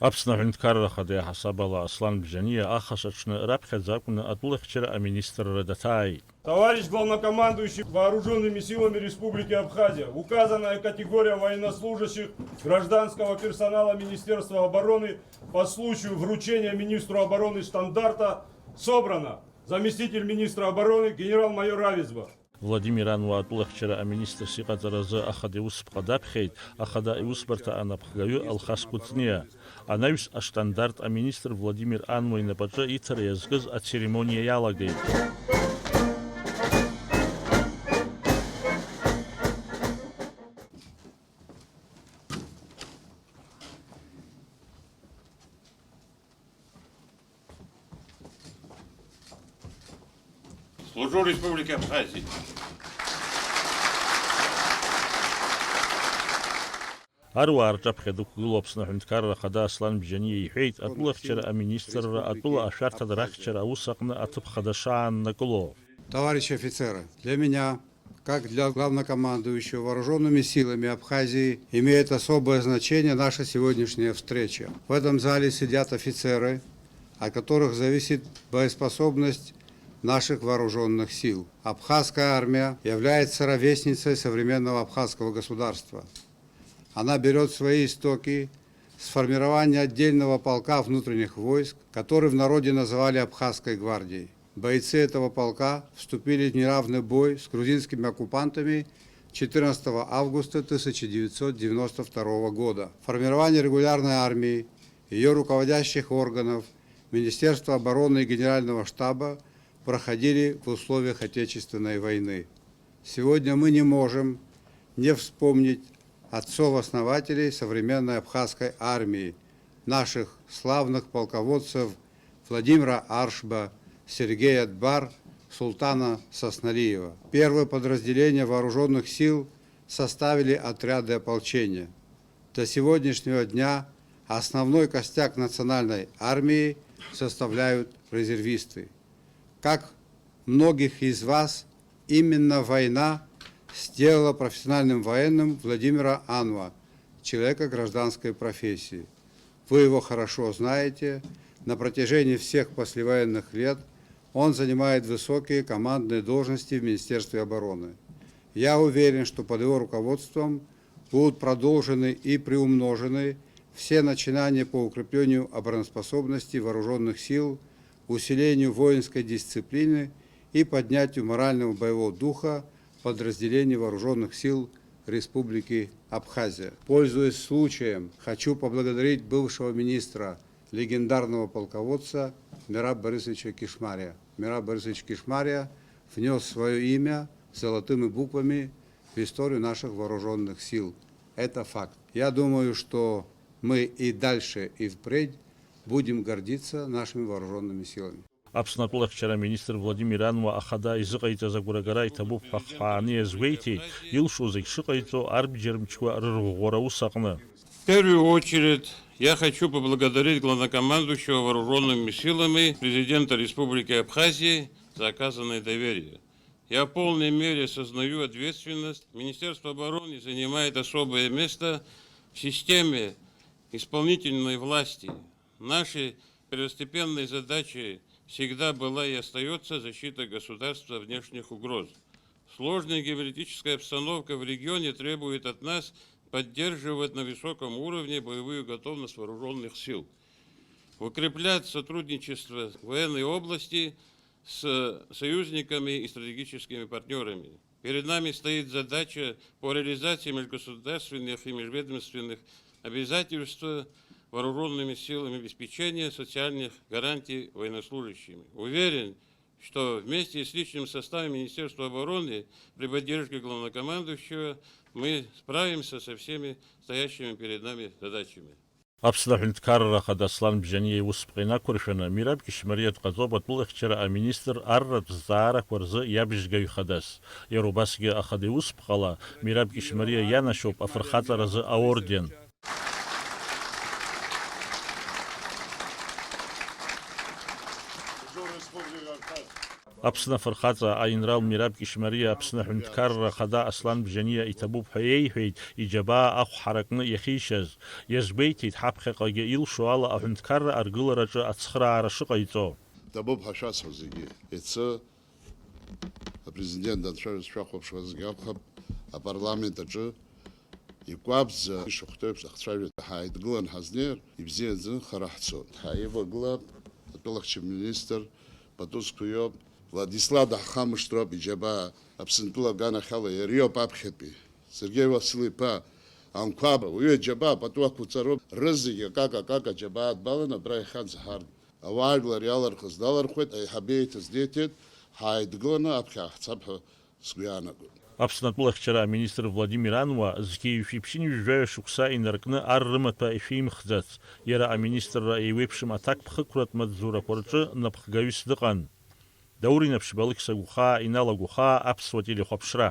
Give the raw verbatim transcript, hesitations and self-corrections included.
Аԥсны Аҳәынҭқарра Ахада иаҳасаб ала Аслан Бжьаниа ахыс аҽны раԥхьаӡа акәны атәылахьчара аминистрра даҭааит. Товарищ главнокомандующий вооруженными силами Республики Абхазия, указанная категория военнослужащих гражданского персонала Министерства обороны по случаю вручения министру обороны штандарта собрана. Заместитель министра обороны генерал-майор Равизба. Владимир Ануа атәылахьчара аминистрс иҟаҵаразы ахада иусԥҟа даԥхьеит, ахада иусбарҭа анапхгаҩы Алхас Кәыҵниа. Анаҩс аштандарт аминистр Владимир Ануа инапаҿы иҭара иазкыз ацеремониа иалагеит. Служу Республике Абхазии. Аруаа рҿаԥхьа дықәгылоу Аԥсны Аҳәынҭқарра Ахада Аслан Бжьаниа иҳәеит, атәылахьчара аминистрра атәыла ашәарҭадаразы ахьчара аус аҟны аҭыԥ хада шааннакыло. Товарищи офицеры, для меня, как для главнокомандующего вооружёнными силами Абхазии, имеет особое значение наша сегодняшняя встреча. В этом зале сидят офицеры, от которых зависит боеспособность наших вооружённых сил. Абхазская армия является ровесницей современного абхазского государства. Она берёт свои истоки с формирования отдельного полка внутренних войск, который в народе называли Абхазской гвардией. Бойцы этого полка вступили в неравный бой с грузинскими оккупантами четырнадцатого августа тысяча девятьсот девяносто второго года. Формирование регулярной армии, её руководящих органов, Министерства обороны и Генерального штаба проходили в условиях Отечественной войны. Сегодня мы не можем не вспомнить отцов-основателей современной абхазской армии, наших славных полководцев Владимира Аршба, Сергея Дбар, Султана Сосналиева. Первое подразделение вооружённых сил составили отряды ополчения. До сегодняшнего дня основной костяк национальной армии составляют резервисты. Как многих из вас, именно война сделала профессиональным военным Владимира Анва, человека гражданской профессии. Вы его хорошо знаете. На протяжении всех послевоенных лет он занимает высокие командные должности в Министерстве обороны. Я уверен, что под его руководством будут продолжены и приумножены все начинания по укреплению обороноспособности вооружённых сил, усилению воинской дисциплины и поднятию морального боевого духа подразделений вооружённых сил Республики Абхазия. Пользуясь случаем, хочу поблагодарить бывшего министра, легендарного полководца Мераб Борисовича Кишмария. Мераб Борисович Кишмария внёс своё имя золотыми буквами в историю наших вооружённых сил. Это факт. Я думаю, что мы и дальше, и впредь будем гордиться нашими вооружёнными силами. Аԥсны атәылахьчара аминистр Владимир Ануа ахада изыҟаиҵаз агәрагара иҭабуп ҳәа хҳәааны иазгәеиҭеит, илшо зегь шыҟаиҵо арбџьармчқәа рырӷәӷәара аус аҟны. В первую очередь, я хочу поблагодарить главнокомандующего вооружёнными силами президента Республики Абхазии за оказанное доверие. Я в полной мере осознаю ответственность. Министерство обороны занимает особое место в системе исполнительной власти. Нашей первостепенной задачей всегда была и остаётся защита государства от внешних угроз. Сложная геополитическая обстановка в регионе требует от нас поддерживать на высоком уровне боевую готовность вооружённых сил, укреплять сотрудничество в военной области с союзниками и стратегическими партнёрами. Перед нами стоит задача по реализации межгосударственных и межведомственных обязательств вооружёнными силами обеспечения социальных гарантий военнослужащими. Уверен, что вместе с личным составом Министерства обороны при поддержке главнокомандующего мы справимся со всеми стоящими перед нами задачами. Аԥсны Аҳәынҭқарра Ахада Аслан Бжьаниа иусԥҟа инақәыршәаны, Мираб Кьышьмариа дҟаҵоуп атәылахьчара аминистр арратә зҵаарақәа рзы иабжьгаҩ хадас. Иара убасгьы ахада иусԥҟала Мираб Кьышьмариа ианашьоуп афырхаҵаразы аорден. Аԥсны афырхаҵа аинрал Мераб Кьышьмариа Аԥсны аҳәынҭқарра ахада Аслан Бжьаниа иҭабуп ҳәа иеиҳәеит, иџьабаа ахә ҳаракны иахьишьаз. Иазгәеиҭеит, ҳаԥхьаҟагьы илшо ала аҳәынҭқарра аргылараҿы ацхыраара шыҟаиҵо. Ҭабуп ҳәа шәасҳәо зегьы. Иацы апрезидент данцәажәоз шәахәаԥшуазгьы акәхап, апарламент аҿы икәабӡа ишахәҭоу еиԥш ахцәажәа ҳааидгылан ҳазнеир, ибзиаӡаны хара ҳцоит. Ҳаивагылап, атәылахьча министр пату зқәиоуп, Владислав даҳхамышҭроуп, иџьабаа Аԥсынтәыла аганахьала иара иоуп аԥхьатәи. Сергеи Васил-иԥа Анқәаба, уи аџьабаа пату ақәуҵароуп, рызегь акака-акака аџьабаа дбалан абра иахьанӡа ҳарҭ. Ауаажәлар иалырхыз далырхуеит, аиҳабы еиҭаз деиҭеит, ҳааидгыланы аԥхьа ҳцап ҳәа сгәы иаанагоит. Аԥсны атәылахьчара аминистр Владимир Ануа зқьи жәшәи ԥшьынҩажәи жәаҩа шықәса инаркны ар рымаҭәа ишәимхӡац. Иара аминистрра еиуеиԥшым аҭакԥхықәратә маҵзурақәа рҿы напхгаҩыс дыҟан. Даур Инаԥшьба, Алықьса Гәхаа, Инал Агәхаа, Аԥсуа телехәаԥшра.